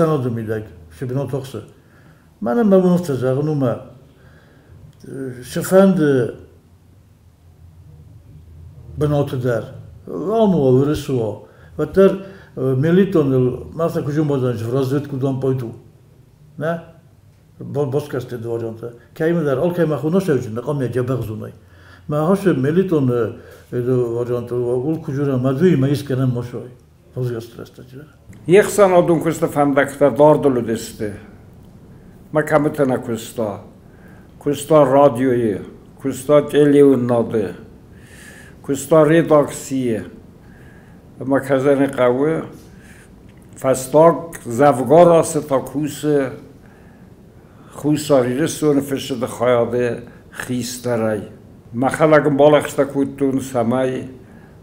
Ӕхсӕнады мидӕг цы бынат ахсы. Мӕнӕн мӕ бон афтӕ зӕгъын у, мӕ цыфӕнды бынаты дӕр, ам уа, уырысы уа, уӕддӕр Мелитоныл мӕ куы зумбадзӕн, в разведку дам пойду. Нӕ? Баскасти дворянтӕ. Кӕимӕдӕр алкӕмӕ хунасӕвджын, къамя джабӕгъзунай. Мӕ хашы Мелитоны вариант ул куджура мадуи ма искӕнӕм мошой. Йе хсӕнадон куысты фӕндӕгтӕ дардыл уыдысты. Мӕ кӕмыты нӕ куыста. Куыста радиойы, куыста телеуынынады, куыста редакцийы. Ӕмӕ кӕзӕны хъӕуы фӕстаг дзӕвгар ацыд та кусы Хуссар Ирыстоны фысджыты хайады хистӕрӕй. Мӕхӕдӕг ын балӕгъстӕ кодтон, цӕмӕй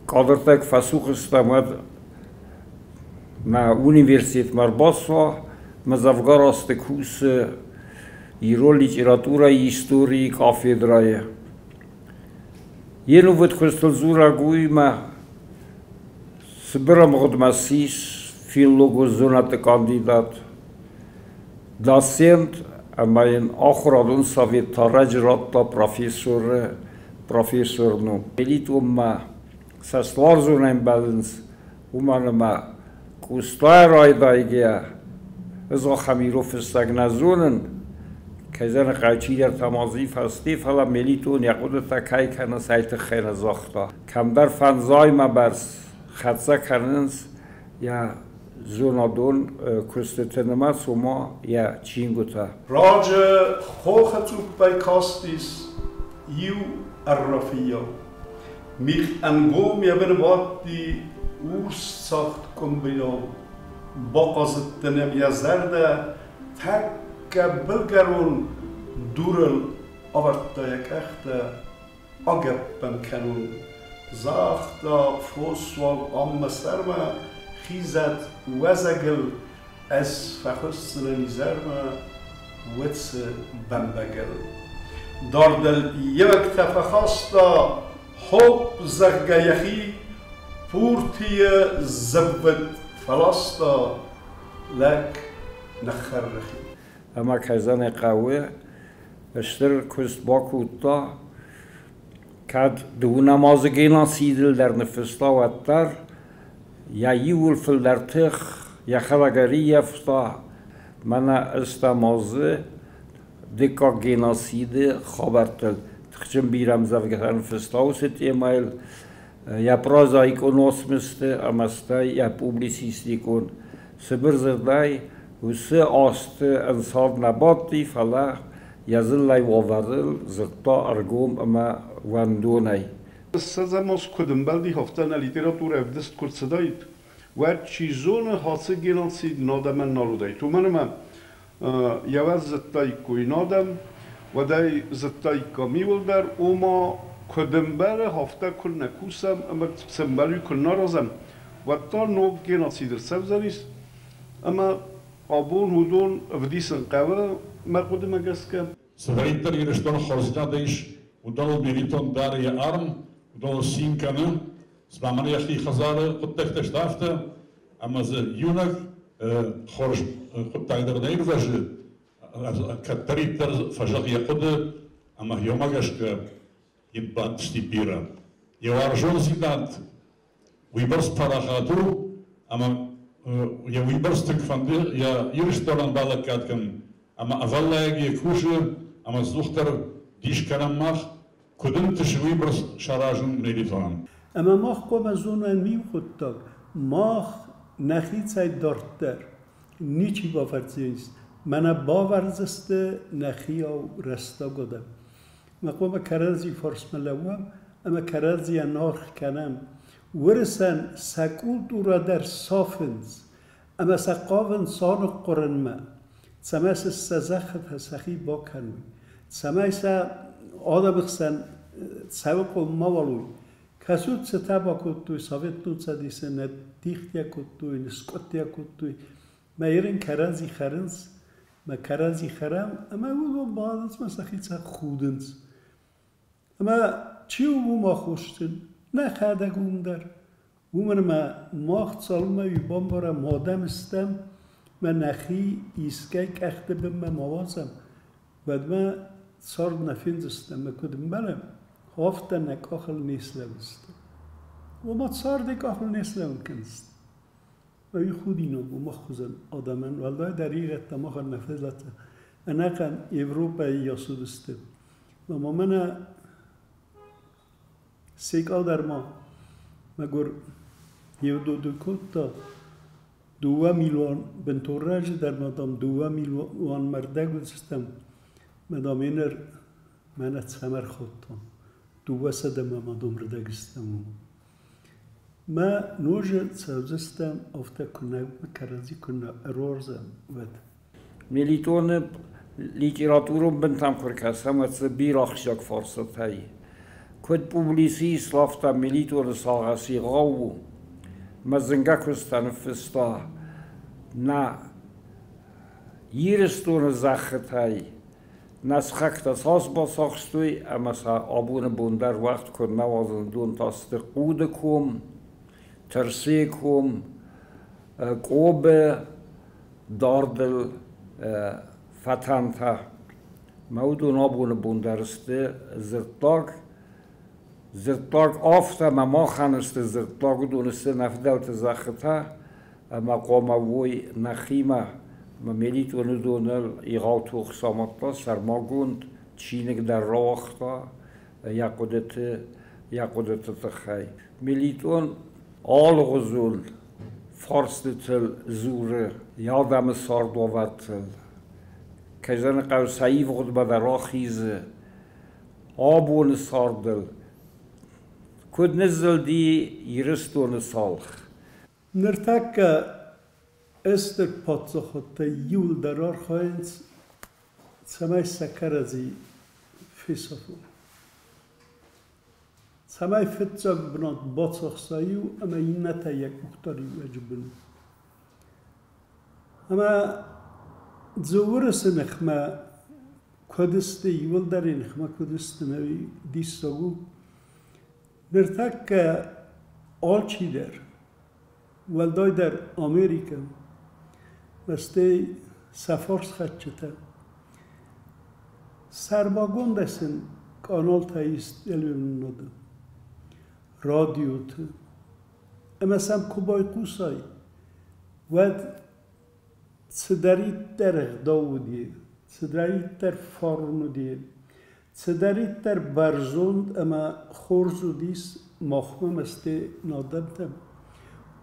кадртӕ куы фӕцух стӕм, уӕд мӕ университетмӕ ӕрбацуа, мӕ дзӕвгар азты кусы ирон литературӕйы историйы кафедрӕйы. Йе нувыд куыстыл дзурӕг уыимӕ цыбыр ӕмгъуыдмӕ ссис филологон зонӕдты кандидат, доцент ӕмӕ йын ахуырадон совет та раджы радта профессоры профессор ном. Элитонмӕ цӕстуарзон ӕмбӕлынц, уымӕн ӕмӕ Къостайӕ райдайгӕйӕ ӕз ахӕм ирон фыссӕг нӕ зонын, кӕй зӕгъын хъӕуы, чидӕртӕ ма дзы фӕсте, фӕлӕ Мелитон йӕ хъуыдытӕ кӕй кӕны, цӕй тыххӕй нӕ загъта. Кӕмдӕр фӕндзаймӕ бӕрц хӕццӕ кӕнынц йӕ зонадон куыстыты нымӕц, ома йӕ чингуытӕ. Раджы хохы цъуппӕй кастис иу ӕрра фыййау. Мигъ ӕнгом йӕ быны бадти урс цагъд къуымбилау. Бахъазыдтӕн ӕм йӕ зӕрдӕ, тӕккӕ былгӕрон дурыл авӕрдта йӕ къӕхтӕ, агӕппӕн кӕнон. Загъта, фос уал ам мӕ сӕрмӕ хизӕд уӕзӕгыл, ӕз фӕхуысдзынӕн изӕрмӕ уыцы бӕмбӕгыл. Дардыл йе фӕхаста, хоп, зӕгъгӕ, йӕхи пуртийы зыввытт фӕласта, лӕг ныххӕррӕхи. Ӕмӕ кӕй хъӕуы, стыр куыст бакодта, кӕд дыууынӕм азы геноцидыл дӕр ныффыста, уӕддӕр йӕ иууыл фылдӕр тых йӕхӕдӕг ӕрыййӕфта, мӕнӕ ӕстӕм азы дыккаг геноциды хабӕрттыл тыхджын бирӕ ӕмдзӕвгӕтӕ ныффыста уыцы темӕйыл, йӕ прозаикон уацмысты ӕмӕ стӕй йӕ публицистикон. Цыбыр дзырдӕй, уыцы азты ӕнцад нӕ бадти, фӕлӕ йӕ дзыллӕй уавӕрыл дзырдта ӕргом ӕмӕ уӕндонӕй. Ссӕдзӕм аз куыд ӕмбӕлди, афтӕ нӕ литературӕ ӕвдыст куы рцыдаид, уӕд, чи зоны, ацы геноцид надӕмӕн нал уыдаид. Уымӕн ӕмӕ йӕ уӕд зыдтаиккой надӕм, уӕд ӕй зыдтаиккам иуылдӕр, ома куыд ӕмбӕлы, афтӕ куы нӕ кусӕм ӕмӕ цы ӕмбӕлы, куы нӕ аразӕм, уӕд та ног геноцид ӕрцӕудзӕнис ӕмӕ абон уыдон ӕвдисын хъӕуы мӕ хъуыдымӕ гӕсгӕ. Цыдӕриддӕр Ирыстоны хорздзинад ис, уыдоныл Мелитон дары йӕ арм, уыдоныл цин кӕны, цыма мӕнӕ йӕхи хӕдзары хъуыддӕгтӕ сты афтӕ, ӕмӕ дзы иунӕг хорз хъуыддаг дӕр нӕ ирвӕзы, кӕддӕриддӕр фӕзӕгъы йӕ хъуыды ӕмӕ йомӕ гӕсгӕ йын бантысти бирӕ. Йӕ уарзондзинад уыйбӕрц парахат у, ӕмӕ йӕ уыйбӕрц тынг фӕнды йӕ Ирыстонӕн балӕггад кӕнын, ӕмӕ ӕвӕллайӕг йӕ кусы, ӕмӕ ӕдзухдӕр дис кӕнӕм мах, куыд ӕнтысы уыйбӕрц саразын Мелитонӕн. Ӕмӕ мах хъуамӕ зонӕм иу хъуыддаг: мах нӕхицӕй дарддӕр ничи бафӕрсдзӕнис, мӕнӕ бавӕрдзысты нӕхиау рӕстаг адӕм. Мӕ хъуамӕ кӕрӕдзи фарсмӕ лӕууӕм ӕмӕ кӕрӕдзийӕн аргъ кӕнӕм. Уырысӕн сӕ культурӕ дӕр сафынц ӕмӕ сӕ хъавынц аныхъхъуырынмӕ, цӕмӕй сӕ сӕ зӕххытӕ сӕхи бакӕной, цӕмӕй сӕ адӕмы хсӕн цӕуы мауал уой. Кӕсут, цытӕ бакодтой Советон Цӕдисы, нӕ дихтӕ кодтой, ныскъуыдтӕ кодтой. Мӕ ирын кӕрӕдзи хӕрынц, мӕ кӕрӕдзи хӕрӕм, ӕмӕ уыдон бадынц мӕ сӕхицӕн худынц. Ӕмӕ чи у уым аххосджын? Нӕхӕдӕг уым дӕр. Уымӕн ӕмӕ мах цалынмӕ уый бамбарӕм, адӕм стӕм, Мӕ нӕхи искӕй къӕхты бынмӕ ма уадзӕм, уӕдмӕ цард нӕ фендзыстӕм ӕмӕ куыд ӕмбӕлӕм, афтӕ нӕ къахыл не слӕудзыстӕм. Ома царды къахыл не слӕууын кӕндзыстӕм. Уый худинаг у мах хуызӕн адӕмӕн, уӕлдайдӕр ирӕттӕ махӕн нӕ фыдӕлтӕ ӕнӕхъӕн Европӕйы йас уыдысты. Ӕмӕ мӕнӕ Секъа дӕр ма, мӕгуыр, еу кодта, 2 милуан бынтон раджы дӕр ма, дам, 2 милуан мӕрдӕг уыдзыстӕм. Мӕ, дам, еныр мӕнӕ цӕмӕ рхаудтам. 200-мӕ ма, дам, рдӕг стӕм. Мӕ ноджы цӕудзыстӕм, афтӕ куы нӕ кӕрӕдзи куы нӕ ӕруарзӕм, уӕд. Мелитоны литературон бынтӕм куы ркӕсӕм, уӕд дзы бирӕ ахсджиаг фарстатӕ и. Куыд публицист, афтӕ Мелитоны сагъӕс егъау у. Мӕ зынгӕ куыстӕ ныффыста нӕ Ирыстоны зӕххытӕй нӕ сыхӕгтӕ цас бацахстой ӕмӕ сӕ абоны бон дӕр уӕгъд куы нӕ уадзынц, уыдон та сты Хъуды ком, Тырсыйы ком, Къобы, дардыл фӕтӕнтӕ. Мӕ уыдон абоны бон дӕр сты дзырддаг. Дзырддаг афтӕ ӕмӕ махӕн сты дзырддаг, уыдон сты нӕ фыдӕлты зӕххытӕ ӕмӕ хъуамӕ уой нӕхимӕ. Ӕмӕ Мелитон уыдоныл егъау тох самадта, сӕрмагонд чиныг дӕр рауагъта йӕ хъуыдыты тыххӕй. Мелитон алыгъуызон фарстытыл дзуры йӕ адӕмы цардуавӕртыл. Кӕй зӕгъын хъӕуы, сӕ ивгъуыдмӕ дӕр ахизы абоны цардыл. Куыд ныззылди Ирыстоны цалх? Ныртӕккӕ стыр паддзахадтӕ иуылдӕр архайынц, цӕмӕй сӕ кӕрӕдзи фесафой. Цӕмӕй фыццаг бынат бацахса иу ӕмӕ иннӕтӕ йӕ къухдариуӕджы бын. Ӕмӕ дзы уырысы ныхмӕ куыд сты, иуылдӕр йӕ ныхмӕ куыд сты, уый диссаг у. Ныртӕккӕ алчидӕр, уӕлдайдӕр Америкӕ, стӕй сӕ фарсхӕцджытӕ, сӕрмагондӕй сын къаналтӕ ис телеуынынады, радиоты. Ӕмӕ сӕм куы байхъусай, уӕд цыдӕриддӕр ӕгъдау уыди, цыдӕриддӕр фарн уыди, цыдӕриддӕр бӕрзонд ӕмӕ хорз уыдис махмӕ мӕстӕй адӕмтӕм,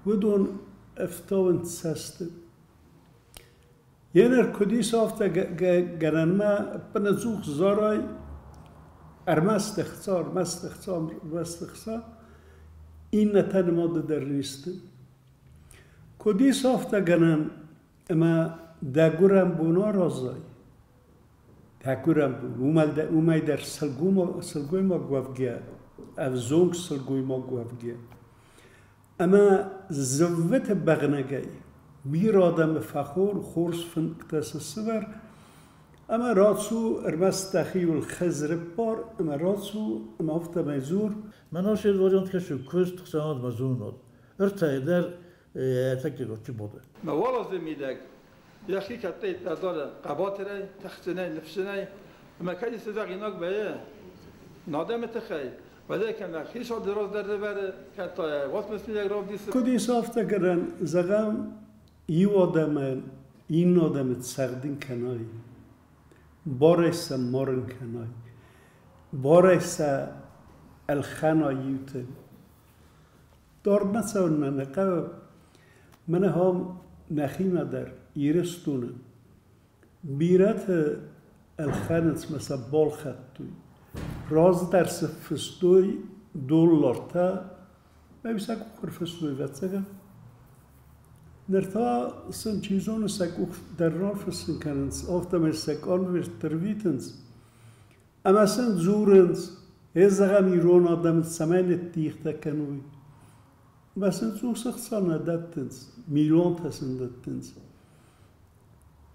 уыдон ӕфтауынц цӕсты. Еныр куыд ис афтӕ гӕнӕнмӕ ӕппынӕдзух зарай ӕрмӕст ӕхца, ӕрмӕст ӕхца, ӕрмӕст ӕхца, иннӕтӕ нымады дӕр не сты. Куыд ис афтӕ гӕнӕн, ӕмӕ дӕ гуырӕн бон аразай, дӕ гуырӕн бон, уымӕй дӕр сылгоймаг уӕвгӕ, ӕвзонг сылгоймаг уӕвгӕ, ӕмӕ зыввыты бӕгънӕгӕй бирӕ адӕмы фӕхор, хорз фынгтӕ сысывӕр, ӕмӕ рацу ӕрмӕст дӕхиуыл хызрыппар ӕмӕ рацу ӕмӕ афтӕмӕй дзур. Мӕн ошел вариант кӕсы куыст, хсӕнад ӕмӕ зонынад. Ӕртӕйы дӕр ӕцӕгдзинад чи бады. Мӕ уӕлазы мидӕг йӕхи кӕддӕриддӕр дары хъӕбатырӕй, тыхджынӕй, ныфсджынӕй ӕмӕ кӕд исты зӕгъинаг вӕййы адӕмы тыххӕй, уӕд ӕй кӕнӕ хицауады раз дӕр ӕвӕры, кӕд та йӕ уацмыс мидӕг равдисы. Куыд ис афтӕ гӕнӕн, зӕгъӕм, иу адӕмӕн иннӕ адӕмы цӕгъдын кӕнай, барӕй сӕ марын кӕнай, барӕй сӕ ӕлхӕнай иуты. Дардмӕ цӕуын мӕ нӕ хъӕуы. Мӕнӕ ам нӕхимӕ дӕр, Ирыстоны, бирӕты ӕлхӕнынц мӕ сӕ балхӕдтой. Раздӕр цы фыстой доллартӕ, ӕви сӕ къух ӕрфыстой, ӕвӕццӕгӕн. Ныр та сын, чи зоны, сӕ къух дӕр рафыссын кӕнынц, афтӕмӕй сӕ конвертты рвитынц. Ӕмӕ сын дзурынц, ӕз зӕгъӕм, ирон адӕмы цӕмӕй ныддихтӕ кӕной. Ӕмӕ сын цъус ӕхца нӕ дӕттынц, миллионтӕ сын дӕттынц.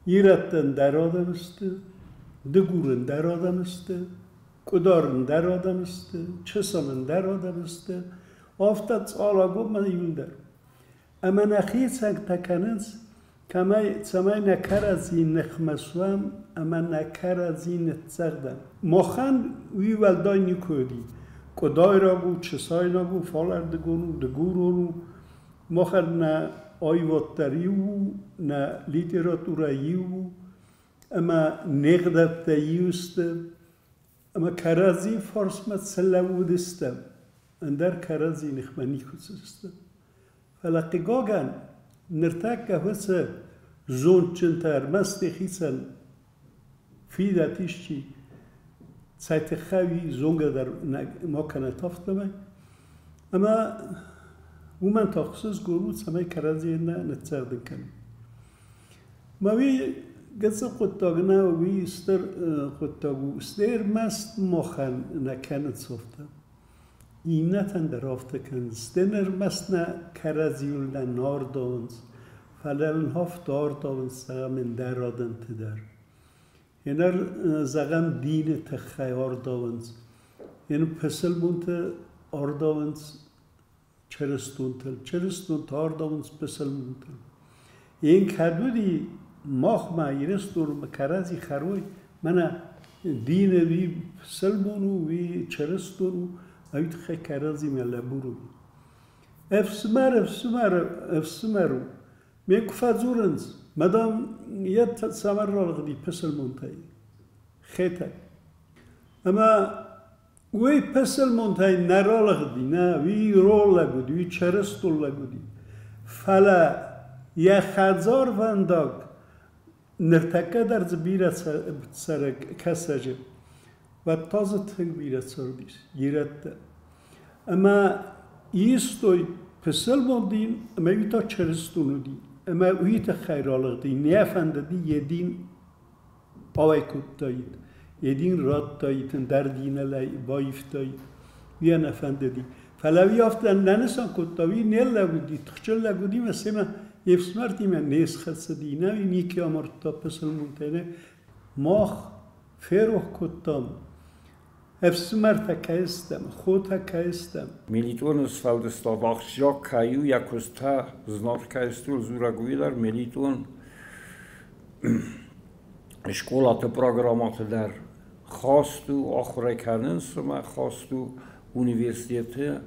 Ирӕттӕн дӕр адӕм сты, дыгурын дӕр адӕм сты, къуыдарын дӕр адӕм сты, чысылын дӕр адӕм сты, афтӕ цъалагоммӕ иуылдӕр. Ӕмӕ нӕ хицӕнтӕ кӕнынц. Цӕмӕй нӕ кӕрӕдзи ныхмӕ суӕм ӕмӕ нӕ кӕрӕдзи ныццӕгъдӕм. Махӕн уый уӕлдай никуы уыди. Къуыдайраг у, чысайнаг у, фалӕрдыгон у, дыгурон у. Махӕн нӕ аивад дӕр иу у, нӕ литературӕ иу у, ӕмӕ не гъдӕуттӕ иу сты. Ӕмӕ кӕрӕдзи фарсмӕ цы лӕууыдыстӕм, ӕндӕр кӕрӕдзи ныхмӕ никуы цыдыстӕм. Фӕлӕ хъыгагӕн, ныртӕккӕ уыцы зондджынтӕ ӕрмӕст йӕхицӕн фидӕт исчи цӕй тыххӕй уый зонгӕ дӕр ма кӕнӕт афтӕмӕй. Ӕмӕ уымӕн та ӕхсызгон у, цӕмӕй кӕрӕдзийӕн нӕ ныццӕгъдын кӕнӕм. Мӕ уый гыццыл хъуыддаг нӕу, уый стыр хъуыддаг у. Стӕй ӕрмӕст махӕн нӕ кӕнынц афтӕ. Иннӕтӕн дӕр афтӕ кӕнынц. Стӕй ӕрмӕст нӕ кӕрӕдзиуыл нӕ нардауынц, фӕлӕ нын афтӕ ардауынц, зӕгъӕм, ӕндӕр адӕмты дӕр. Еныр, зӕгъӕм, дины тыххӕй ардауынц. Еныр пысылмонты ардауынц чырыстонтыл, чырыстонты ардауынц пысылмонтыл. Ен кӕд уыди махмӕ Ирыстонмӕ кӕрӕдзи хӕрой, мӕнӕ дины уый пысылмон у, уый чырыстон у, ӕви тыххӕй кӕрӕдзимӕ лӕбурой. Ӕфсымӕр ӕфсымӕр ӕфсымӕр у. Ме куы фӕдзурынц, мадам йӕ цавӕр ралыгъди пысылмонтӕй? Хетӕг. Ӕмӕ уый пысылмонтӕй нӕ ралыгъди, нӕ, уый ирон лӕг уыди, уый чырыстон лӕг уыди. Фӕлӕ йӕ хӕдзарвӕндаг ныртӕккӕ дӕр дзы бирӕ цӕрӕг кӕсӕджы, уӕд та дзы тынг бирӕ цардис ирӕттӕ. Ӕмӕ истой пысылмон дин ӕмӕ уый та чырыстон уыди. Ӕмӕ уый тыххӕй ралыгъди, нӕ фӕндыди йӕ дин ауӕй кодтаид, йӕ дин радтаид, ӕндӕр диныл ӕй баивтаид. Уый нӕ фӕндыди. Фӕлӕ уый афтӕ нӕ нысан кодта, уый не лӕууыди, тыхджын лӕг уыди ӕмӕ семӕ йе фсымӕртимӕ не схӕцыди, нӕ уый никӕй амардта пысылмонтӕй, нӕ. Мах ферох кодтам, ӕфсымӕртӕ кӕй стӕм, хотӕ кӕй стӕм. Мелитоны сфӕлдыстад ахсджиаг кӕй у, йӕ куыст та зынаргъ кӕй сты, ууыл дзурӕг уый дӕр Мелитон скъолаты программӕты дӕр хаст у, ахуырӕй кӕнынц ӕмӕ хаст у университеты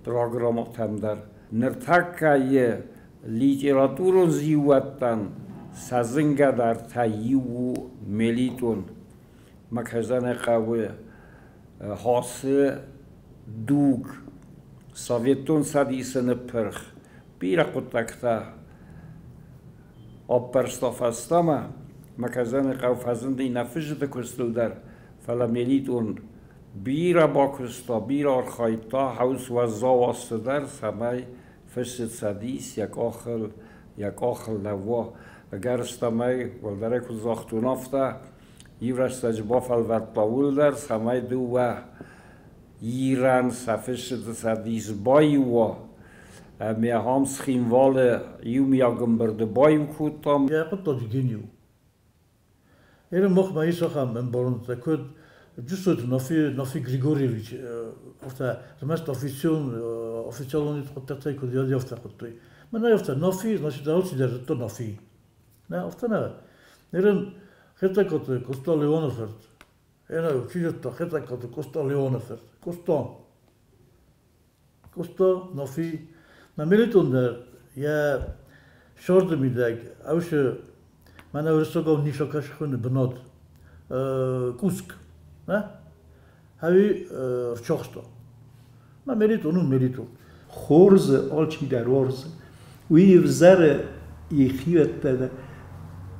программӕтӕм дӕр. Ныртӕккӕйы литературон зиууӕттӕн сӕ зынгӕдӕртӕй иу у Мелитон. Мӕ кӕй хъӕуы Хасы дуг, Советон Цӕдисы ныппырх, бирӕ хъуыддӕгтӕ аппӕрста фӕстӕмӕ. Мӕ кӕй хъӕуы фӕзынди нӕ фысджыты куыстыл дӕр, фӕлӕ Мелитон бирӕ бакуыста, бирӕ архайдта, хӕуц уӕззау азты дӕр, цӕмӕй фыссы Цӕдис йӕ къахыл лӕууа. Ӕгӕрыстӕмӕй, уӕлдӕрӕй куыд загътон, афтӕ иу рӕстӕджы бафӕлвӕрдта ууыл дӕр, цӕмӕй дыууӕ Ирӕн сӕ фысджыты Цӕдис баиу уа. Ӕмӕ ахӕм Цхинвалы иумиаг ӕмбырды баиу кодтам. Йӕ хъуыддаджы гений у. Эры махмӕ ис ахӕм ӕмбарынтӕ, куыд Джусойты Нафи, Нафи Григорьевич, афтӕ ӕрмӕст официалон хъуыддӕгтӕй куыд йӕ афтӕ хуыдтой. Мӕнӕ афтӕ Нафи, значит, алчидӕр зыдта Нафи. Нӕ, афтӕ нӕ. Ныр Хетӕгкаты Къоста Леоны фырт. Ӕнӕ чи зыдта Хетӕгкаты Къоста Леоны фырт. Къоста. Къоста, Нафи. Нӕ Мелитон дӕр йӕ сӕрды мидӕг ӕвсы мӕнӕ уырыссагау нишакаш хуыны бынат Куск. Нӕ? Ӕви рчахста. Мӕ Мелитон у Мелитон. Хорзы алчидӕр уарзы. Уый ӕвзӕры йӕхиуӕттӕ дӕр.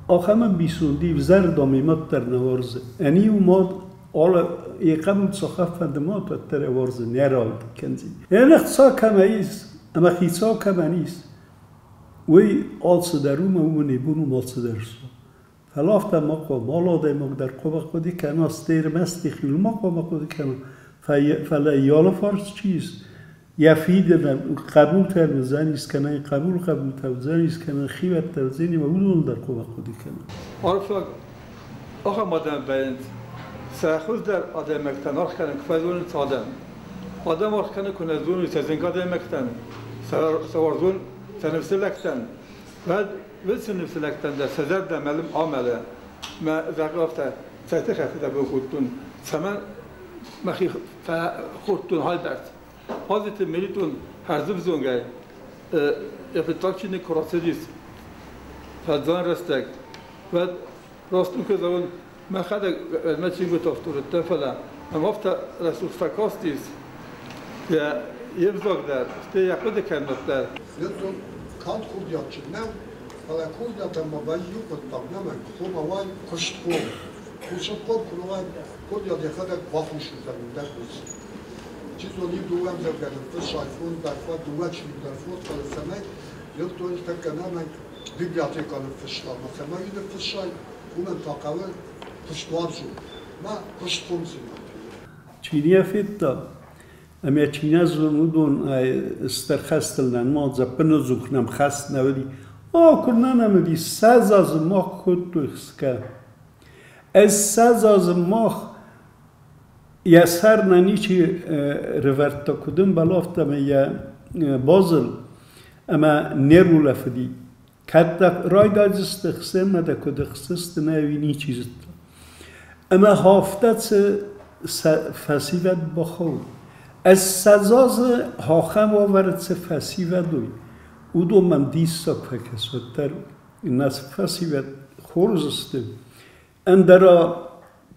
Ахӕм ӕмбисонд ӕвзӕр дамимӕ дӕр нӕ уарзы. Ӕниу мад алы йӕ хъӕбул цахӕмфӕнды мад уӕддӕр ӕй уарзы, нӕ ралыг кӕндзӕн. Ӕнӕ хца кӕмӕ ис ӕмӕ хицау кӕмӕн ис, уый алцыдӕр у ӕмӕ уымӕн йӕ бон у алцыдӕр суа. Фӕлӕ афтӕ ма хъуамӕ алы адӕймаг дӕр хъуамӕ хъуыды кӕна, стӕй ӕрмӕст йӕхиуыл ма хъуамӕ хъуыды кӕна, фӕлӕ йӕ алыфарс чи ис, йӕ фидӕнӕн хъӕбултӕн уыдзӕнис кӕнӕ йӕ хъӕбулы хъӕбултӕ уыдзӕнис кӕнӕ хиуӕттӕ уыдзӕни ӕмӕ уыдоныл дӕр хъуамӕ хъуыды кӕна. Арфаг ахӕм адӕм вӕййынц, сӕ хуыздӕр адӕймӕгтӕн аргъ кӕнын куы фӕзонынц адӕм. Адӕм аргъ кӕнын куы нӕ зоной сӕ зынг адӕймӕгтӕн, сӕ уарзон, сӕ ныфсы лӕгтӕн, Уӕд уыцы ныфсы лӕгтӕн дӕр сӕ зӕрдӕ мӕлым амӕлы. Мӕ зӕгъы афтӕ, цӕй тыххӕй фыдӕбон кодтон, цӕмӕн мӕхи фӕхордтон хайбӕрц. Хъазиты Мелитон хӕрзӕвзонгӕй йӕ фыццаг чиныг куы рацыдис фӕззӕн рӕстӕг, уӕд раст ын куы зӕгъон, мӕхӕдӕг мӕ чингуыты автор уыдтӕн, фӕлӕ мӕм афтӕ рӕсугъд фӕкастис йӕ йе взаг дӕр, стӕй йӕ хъуыды кӕнынад дӕр. Мелитон канд курдиатджын нӕу, фӕлӕ курдиатӕн ма вӕййы иу хъуыддаг, нӕмӕнг, хъуамӕ уай куыстхъом. Кусынхъом куы нӕ уай, курдиат йӕхӕдӕг бахус уыдзӕн ӕндӕр ницы. Чи зоны, иу дыууӕ ӕмдзӕвгӕ ныффыссай, фондз дӕр фод, дыууӕ чиныг дӕр фод, фӕлӕ цӕмӕй Елтойы тӕккӕ нӕмӕнг библиотекӕ ныффыста, ӕмӕ цӕмӕй ныффыссай, уымӕн та хъӕуы куыстуарзон мӕ куыстхъомдзинад. Чи не федта ӕмӕ чи нӕ зоны, уыдон ӕй стыр хӕстыл нӕ нымадза, ӕппынӕдзух нӕм хӕст нӕ уыди. О, куы нӕ нӕм уыди, 20 азы мах кодтой хсгӕ. Ӕз 20 азы мах йӕ сӕр нӕ ничи рывӕрдта, куыд ӕмбӕлы, афтӕмӕй йӕ базыл ӕмӕ не рулӕфыди. Кӕд дӕ райдайдзысты хсӕнмӕ дӕ куыд ӕхсысты, нӕ уый ничи зыдта. Ӕмӕ афтӕ цы фӕсивӕд бахауд. Ӕз 20 азы ахӕм уавӕры цы фӕсивӕд уый, уыдон мӕм диссаг фӕкӕсы, уӕддӕр нӕ фӕсивӕд хорз сты, ӕндӕра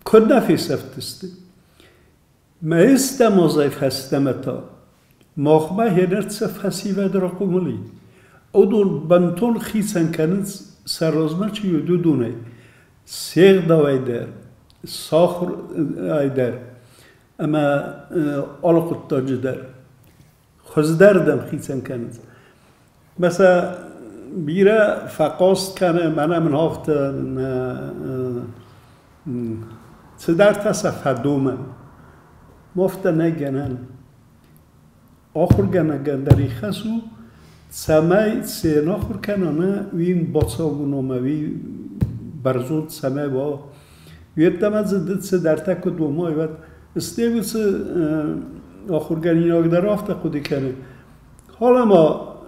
куыд нӕ фесӕфтысты. Мӕ азӕй фӕстӕмӕ та махмӕ хенӕрцӕ фӕсивӕд рахъомыл и. Уыдон бынтон хицӕн кӕнынц, сӕ размӕ чи уыд, уыдонӕй. Се гъдауӕй дӕр, сахуырӕй дӕр ӕмӕ алы хъуыддаджы дӕр. Хуыздӕрдӕм хицӕн кӕнынц. Мӕ сӕ бирӕ фӕхъаст кӕны, мӕнӕ мын афтӕ цыдӕртӕ сӕ фӕдомы. Афтӕ нӕй гӕнӕн. Ахуыргӕнӕгӕн дӕр ихӕс у, цӕмӕй цы ахуыр кӕна, нӕ, уый йын бацӕуон ӕмӕ уый бӕрзонд цӕмӕй уа. Уеддӕмӕ дзы ды цыдӕртӕ куы домай, уӕд стӕй уыцы ахуыргӕнинаг дӕр афтӕ хъуыды кӕны. Фӕлӕ ма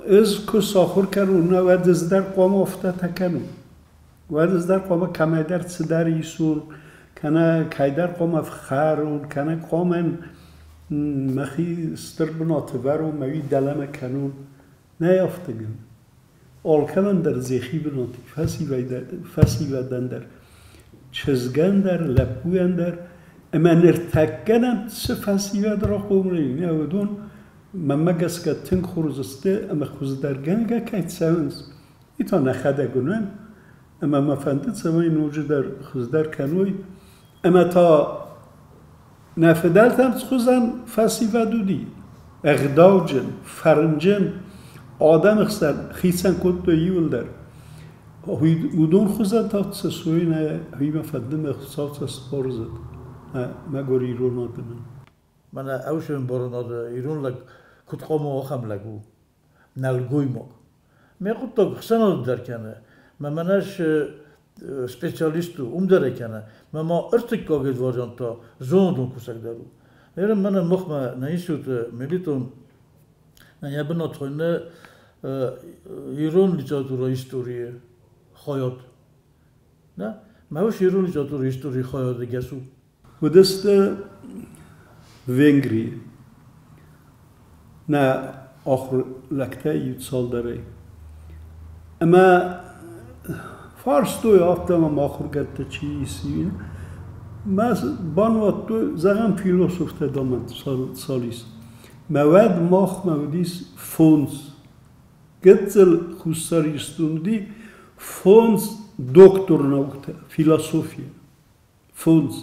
ӕз куы сахуыр кӕнон, нӕ, уӕд ӕз дӕр хъуамӕ афтӕтӕ кӕнон. Уӕд ӕз дӕр хъуамӕ кӕмӕйдӕр цыдӕр исон, кӕнӕ кӕйдӕр хъуамӕ фхӕрон, кӕнӕ хъуамӕ мӕхи стыр бынаты вӕрон, мӕ уый дӕлӕмӕ кӕнон. Нӕй афтӕ гӕнӕн. Алкӕмӕн дӕр дзехи бынат и, фӕсивӕдӕн дӕр, чызгӕн дӕр, лӕппуйӕн дӕр. Ӕмӕ ныртӕккӕ нӕм цы фӕсивӕд рахъомыл и, нӕ уыдон, мӕнмӕ гӕсгӕ, тынг хорз сты ӕмӕ хуыздӕргӕнгӕ кӕй цӕуынц, уый та нӕхӕдӕг уынӕм. Ӕмӕ мӕ фӕнды, цӕмӕй ноджыдӕр хуыздӕр кӕной. Ӕмӕ та нӕ фыдӕлтӕм цхуызӕн фӕсивӕд уыди, ӕгъдауджын, фӕрнджын, адӕмы хсӕн хицӕн кодтой иуылдӕр. Уыдон хуызӕн та цы суой нӕ, уый мӕ фӕнды мӕ Хуыцау сӕ схорзӕд, мӕгуыр ирон адӕмӕн. Мӕнӕ ӕвсӕнбарынады ирон лӕг куыд хъуамӕ ахӕм лӕг у, нӕлгоймаг. Мӕ хъуыддаг ӕхсӕнады дӕр кӕны, мӕ мӕнӕ специалист у, уым дӕр ӕй кӕны. Мӕ ма ӕртыккаг вариант та зонадон кусӕг дӕр у. Ныр мӕнӕ махмӕ нӕ институты Мелитон йӕ бынат хуыйны ирон литературӕйы историйы хайад. Нӕ? Мӕ ус ирон литературӕйы историйы хайады гӕс у. Уыдысты Венгрийы. Нӕ ахуыр лӕгтӕй иу цалдӕрӕй. Ӕмӕ фарстой афтӕ мӕм ахуыргӕндтӕ чи ис, мӕ бануадтой, зӕгъӕм, философтӕ домӕн цал ис. Мӕ уӕд махмӕ уыдис фондз. Гыццыл Хуссар Ирыстон уыди фондз доктор наукӕ, философийӕ. Фондз.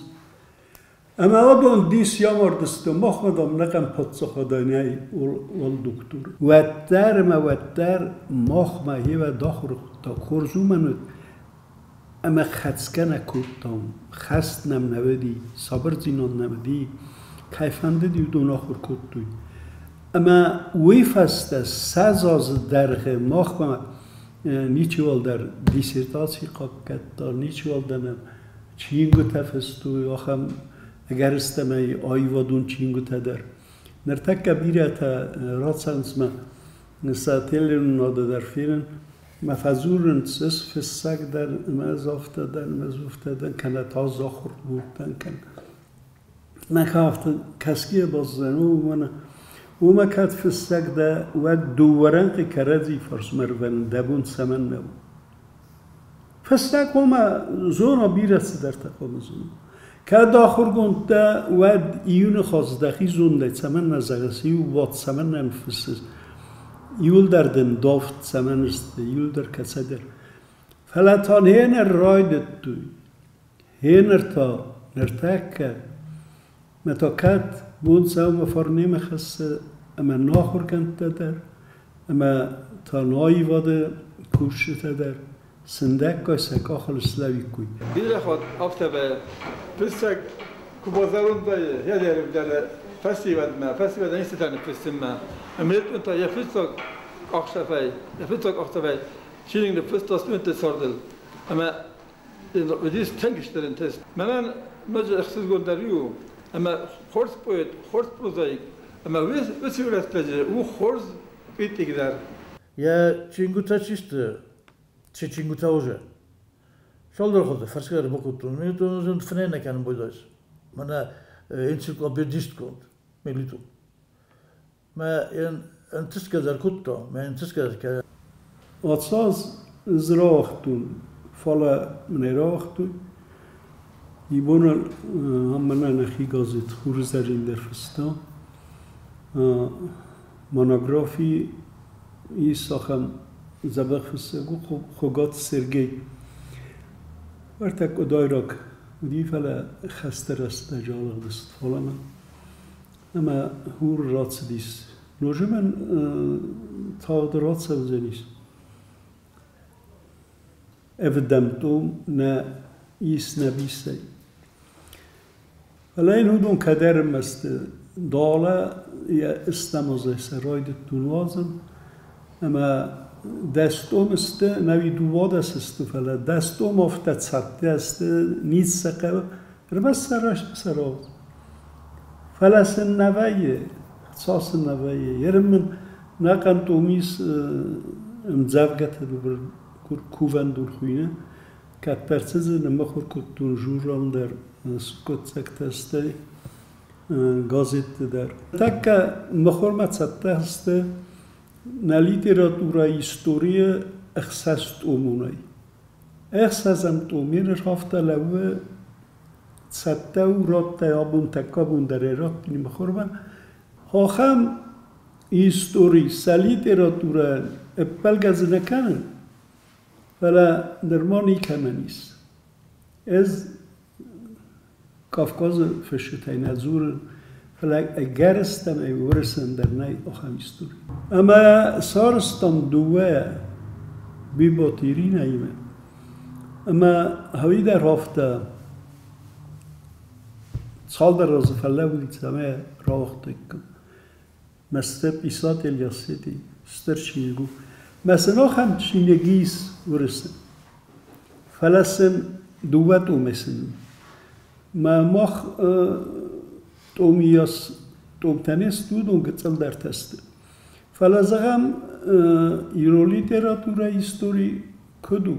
Ӕмӕ уыдон дис амардысты, махмӕ, дам, нӕхъӕн паддзахадӕй нӕй уал дохтыр. Уӕддӕр ӕмӕ уӕддӕр махмӕ хевӕд ахуыр кодта, хорз уымӕн уыд, ӕмӕ хӕцгӕ нӕ кодтам, хӕст нӕм нӕ уыди, сабырдзинад нӕм уыди, кӕй фӕндыди, уыдон ахуыр кодтой. Ӕмӕ уый фӕстӕ 20 азы дӕргъы махмӕ ничиуал дӕр диссертаци хъахъхъӕдта, ничиуал дӕр нӕм чингуытӕ фыстой, ахӕм ӕгӕрыстӕмӕй аивадон чингуытӕ дӕр. Ныртӕккӕ бирӕтӕ рацӕуынц мӕ сӕ телеуынынады дӕр фенын. Мӕ фӕдзурынц, ӕз фыссӕг дӕн ӕмӕ ӕз афтӕ дӕн ӕмӕ ӕз уфтӕ дӕн, кӕнӕ та ӕз ахуыргонд дӕн, кӕнӕ. Мӕхи афтӕ кӕсгӕйӕ баззайын, уымӕн уымӕ кӕд фыссӕг дӕ, уӕд дыууӕ рӕнхъы кӕрӕдзи фарсмӕ рвӕнын дӕ бон цӕмӕннӕ у? Фыссӕг хъуамӕ зона бирӕ цыдӕртӕ хъуамӕ зона. Кӕд ахуыргонд дӕ, уӕд иу ныхас дӕхи зондӕй цӕмӕннӕ зӕгъыс, иу уат цӕмӕннӕ ныффыссыс, иуылдӕр дын давд цӕмӕн сты, иуылдӕр кӕцӕйдӕр. Фӕлӕ та гъеныр райдыдтой. Гъеныр та ныртӕккӕ мӕ та кӕд бон цӕуы фарнемӕ хӕссы ӕмӕ нӕ ахуыргӕндтӕ дӕр, ӕмӕ та нӕ аивады кусджытӕ дӕр сындӕггай сӕ къахыл слӕууиккой. Бирӕ хатт афтӕ вӕййы, фыссӕг куы базӕронд вӕййы йӕ дӕр фӕсивӕдмӕ, фӕсивӕдӕн истытӕ ныффыссынмӕ, ӕмӕ та йӕ фыццаг ӕхсӕвӕй, йӕ фыццаг ӕхсӕвӕй чиныг ныффыста студентты цардыл. Ӕмӕ уыдис тынг стыр ӕнтыст. Мӕнӕн ноджы ӕхсызгондӕр у, ӕмӕ хорз поэт, хорз прозаик, ӕмӕ уыцы рӕстӕджы у хорз критик дӕр. Йӕ чингуытӕ чи сты, чи чингуытӕ уже. Цалдӕр хуызы фӕрсгӕ дӕр бакодтон. Милитон фынӕй нӕ кӕнын байдайыс. Мӕнӕ энциклопедистгонд Милитон. Мӕ ӕнтысгӕ дӕр кодта, мӕ ӕнтысгӕ дӕр кӕны. Ацы аз ӕз рауагътон, фӕлӕ мын ӕй рауагътой. Ибоны ам мӕнӕ нӕхи газет Хурзӕрин дӕр фыста. Монографи ис ахӕм дзӕбӕх фыссӕг у Хуыгаты Сергей. Уӕртӕ къуыдайраг уыди, фӕлӕ хӕсты рӕстӕджы алыгъдысты фалӕмӕ. Ӕмӕ хур рацыдис. Ноджы мӕн тагъд рацӕудзӕнис. Ӕвдӕмтъом нӕ ис нӕ бисӕй. Фӕлӕ йын уыдон кӕд ӕрмӕст далӕ йӕ ыстӕмазӕй сӕ райдыдтон уадзын, ӕмӕ 10 томы сты, нӕуи 12 сты, фӕлӕ 10 том афтӕ цӕттӕ сты, ницы сӕ хъӕуы, ӕрмӕст сӕ раст сӕ рауадз. Фӕлӕ сын нӕ вӕййы, хца сын нӕ вӕййы. Ерын мын нӕхъӕн том ис ӕмдзӕвгӕтӕ кувӕндон хуыйны. Кӕддӕр дзы ныммыхуыр кодтон журнал дӕр, скъуыддзӕгтӕ, стӕй газетты дӕр. Тӕккӕ мыхуырмӕ цӕттӕ сты нӕ литературӕйы историйы 6 томонӕй. Ӕхсӕзӕм том афтӕ лӕууы цӕттӕ у радтӕй абон тӕккӕ абон дӕр ӕй радтин мыхуырмӕ. Ахӕм истори сӕ литературӕ ӕппӕлгӕ дзы нӕ кӕнын, фӕлӕ нырма никӕмӕн ис. Ӕз Кавказы фысджытӕй нӕ дзурын, фӕлӕ ӕгӕрыстӕмӕй Уырысӕн дӕр нӕй ахӕм истори. Ӕмӕ сарӕзтам дыууӕ Биботы Иринӕимӕ. Ӕмӕ хауи дӕр афтӕ цалдӕр азы фӕлӕууыди, цӕмӕй рауагътаиккам. Мӕ стыр писатель Ясети, стыр чиныг у. Мӕ сын ахӕм чиныг ис Уырысы. Фӕлӕ сын дыууӕ томы сын. Мӕ мах томийас томтӕ не сты, уыдон гыццылдӕртӕ сты. Фӕлӕ зӕгъӕм, ирон литературӕйы истори куыд у,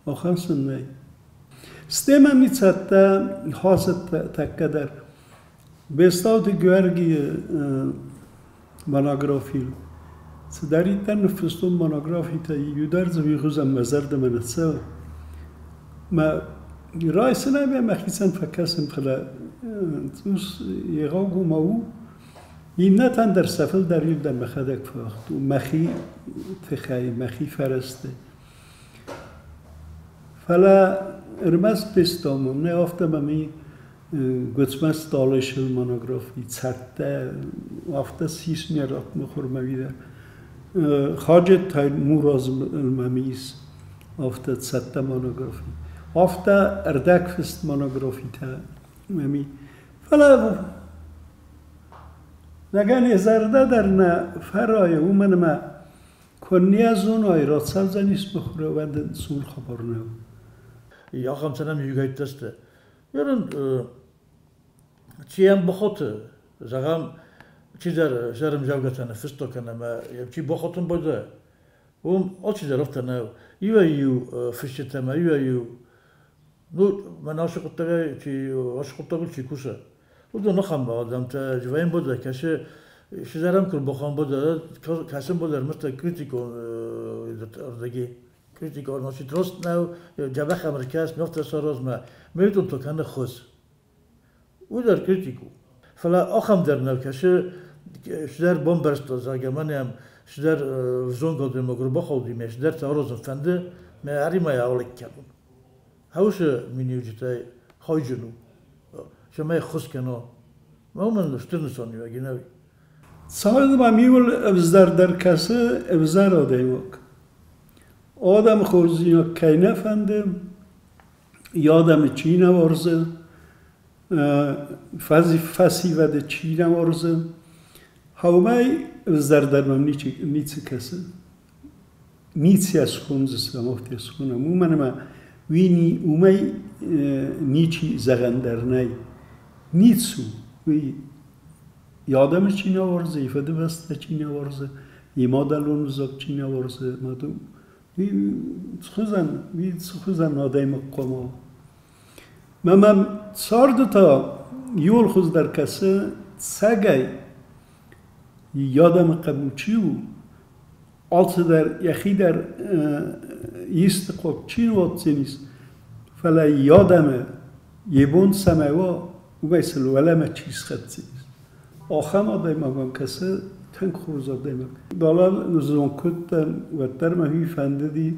ахӕм сын нӕй. Стӕй мӕм цӕттӕ хӕцыд тӕккӕ дӕр. Бестауты Георгийы монографийыл. Цыдӕриддӕр ныффыстон монографитӕ, иу дӕр дзы уый хуызӕн мӕ зӕрдӕмӕ нӕ цӕуы. Мӕ райсынӕй мӕ мӕхицӕн фӕкӕсын, фӕлӕ цъус егъаугомау у. Иннӕтӕн дӕр сӕ фылдӕр иу дӕр мӕхӕдӕг фӕуагътон мӕхи тыхӕй, мӕхи фӕрӕзтӕй. Фӕлӕ ӕрмӕст Бестаумӕ нӕ, афтӕ мӕм и Гуыцмӕзты Алешыл монографи цӕттӕ, афтӕ сис не ратмыхуырмӕ видӕ. Хаджет Мураз мӕм ис афтӕ цӕттӕ монографи. Афтӕ ӕрдӕгфыст монографитӕ мӕм и. Фӕлӕ лӕгӕн йӕ зӕрдӕ дӕр нӕ фӕрайы, уымӕн ӕмӕ куы не зоной, рацӕудзӕнис мыхуыры, уӕд ын цур хабар нӕу. Ахӕм цӕрӕм иугӕйттӕ сты. Ерын чи бахоты, зӕгъӕм, чидӕр зӕрымзӕвгӕтӕ ныффыста кӕнӕ ӕмӕ чи бахотын байдайа. Уым алчидӕр афтӕ нӕу. Иуӕй-иу фысджытӕ ӕмӕ иуӕй-иу, ну, мӕн ацы хъуыддагӕй чи, ацы хъуыддагыл чи кусы, уыдон ахӕм адӕмтӕ вӕййын кӕсы, цыдӕр куы рбахӕм кӕсын бодӕр ӕрмӕстдӕр критикон ӕрдӕги. Критикон, значит, рост нӕу, дзӕбӕх ӕм ӕркӕс, афтӕ саразмӕ. Мелитон та кӕны хуыз. Уый дӕр критик у. Фӕлӕ ахӕм дӕр нӕ кӕсы, цыдӕр бамбӕрста, зӕгъгӕ, мӕнӕ цыдӕр взонг адӕймаг ӕрбахауди, мӕ цыдӕртӕ аразын фӕнды, мӕ ӕри-ма йӕ алыг кӕнон. Уыцы миниуджытӕй хайджын у, цӕмӕй ӕххуыс кӕна. Уымӕн стыр нысаниуӕг и нӕуи. Цалынмӕ миуыл ӕвзӕрдӕр кӕсы ӕвзӕр адӕймаг. Адӕмы хорздзинад кӕй нӕ фӕнды, йӕ адӕмы чи нӕ уарзы, фӕсивӕды чи нӕ уарзы, уымӕй ӕвзӕрдӕр мӕм ницы кӕсы. Ницы йӕ схондзыстӕм, афтӕ йӕ схонӕм. Уымӕн ӕмӕ уымӕй ничи зӕгъӕн дӕр нӕй. Ницы у. Уый йӕ адӕмы чи нӕ уарзы, йӕ фыдыбӕстӕ чи нӕ уарзы, йӕ мадӕлон ӕвзаг чи нӕ уарзы, уый цыхуызӕн адӕймаг хъуамӕ уа. Мӕ мӕм царды та иуыл хуыздӕр кӕсы цӕгӕй йӕ адӕмы хъӕбул чи у, алцыдӕр йӕхи дӕр исты хъуаг чи ныуадздзӕнис, фӕлӕ йӕ адӕмы йӕ бон цӕмӕй уа, уымӕй сыл уӕлӕмӕ чи схӕцдзӕнис. Ахӕм адӕймагӕн кӕсы тынг хорз адӕймаг. Далӕ ныззон кодтам, уӕддӕр мӕхи фӕндыди,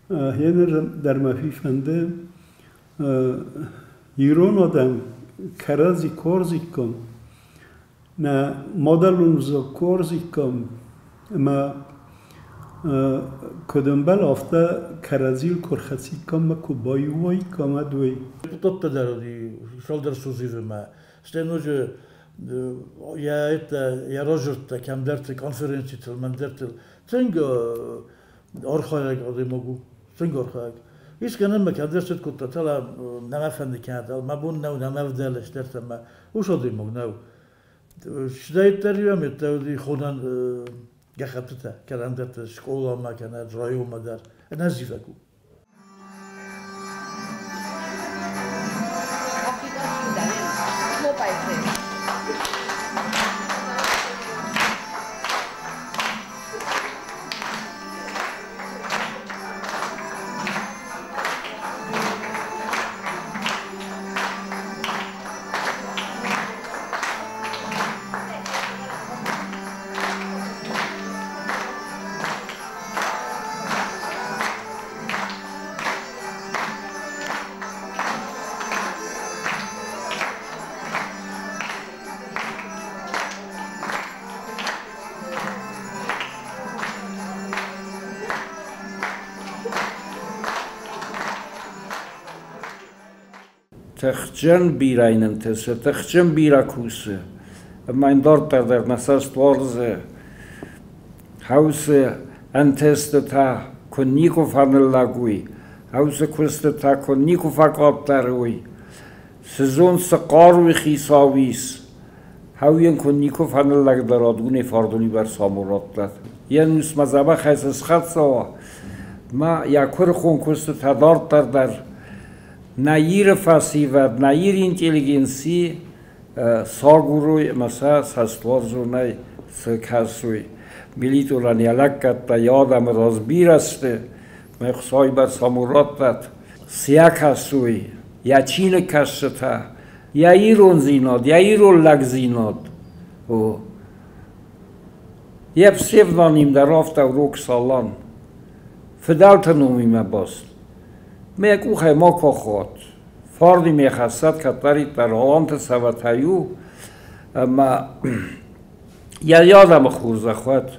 гъеныр дӕр мӕхи фӕнды ирон адӕм кӕрӕдзи корзиккам, нӕ мадӕлон ӕвзаг корзиккам ӕмӕ куыд ӕмбӕлы, афтӕ кӕрӕдзийыл куы рхӕциккам ӕмӕ куы баиу уаиккам, уӕд уый. Депутаттӕ дӕр уыди цалдӕр созывы стӕй ноджы йӕ разырдта кӕмдӕрты конференцитыл, мӕндӕртыл. Тынг архайӕг адӕймаг у, тынг архайӕг. Искӕнӕн мӕ кӕмдӕр цыд кодта, фӕлӕ нӕ фӕнды кӕнӕ мӕ бон нӕу, нӕ мӕ ӕвдӕлы стӕртӕ мӕ ус адӕймаг нӕу. Цыдаиддӕр иу ӕмӕ уыди хонӕн гӕххӕттытӕ, кӕдӕмдӕрты скъоламӕ кӕнӕ районмӕ дӕр. Ӕнӕзивӕг у. Тыхджын бирӕ йын ӕнтысы, тыхджын бирӕ кусы. Ӕмӕ йын дарддӕр дӕр нӕ цӕст уарзы. Хӕусы ӕнтыстытӕ куы никуы фӕныллӕг уый, хӕусы куыстытӕ куы никуы фӕкъаддӕр уый. Цы зонд, цы хъаруйы хицау ис, хӕуйӕн куы никуы фӕныллӕгдӕр уа дуне фӕрдуни бӕрц амурӕдтӕ. Йе нусмӕ дзӕбӕхӕй цы схӕццӕ уа, ма йӕ куырыхон куыстытӕ дарддӕр дӕр нӕ Иры фӕсивӕд, нӕ Иры интеллигенци сагурой ӕмӕ сӕ цӕстуарзонӕй цы кӕсой. Мелитонӕн йӕ лӕггӕдтӕ йӕ адӕмы раз бирӕ сты, мӕ Хуыцауы бӕрц амурӕдтӕт. Цы йӕ кӕсой, йӕ чиныгкӕсджытӕ, йӕ ирондзинад, йӕ ирон лӕгдзинад. О. Йӕ псевдоним дӕр афтӕ урок Салан. Фыдӕлты номимӕ баст. Мӕ къухӕй ма кахат. Фарни ме хӕссӕд кӕддӕриддӕр Аланты цӕвӕтӕй у, ӕмӕ йӕ адӕмы хорзӕх уӕд.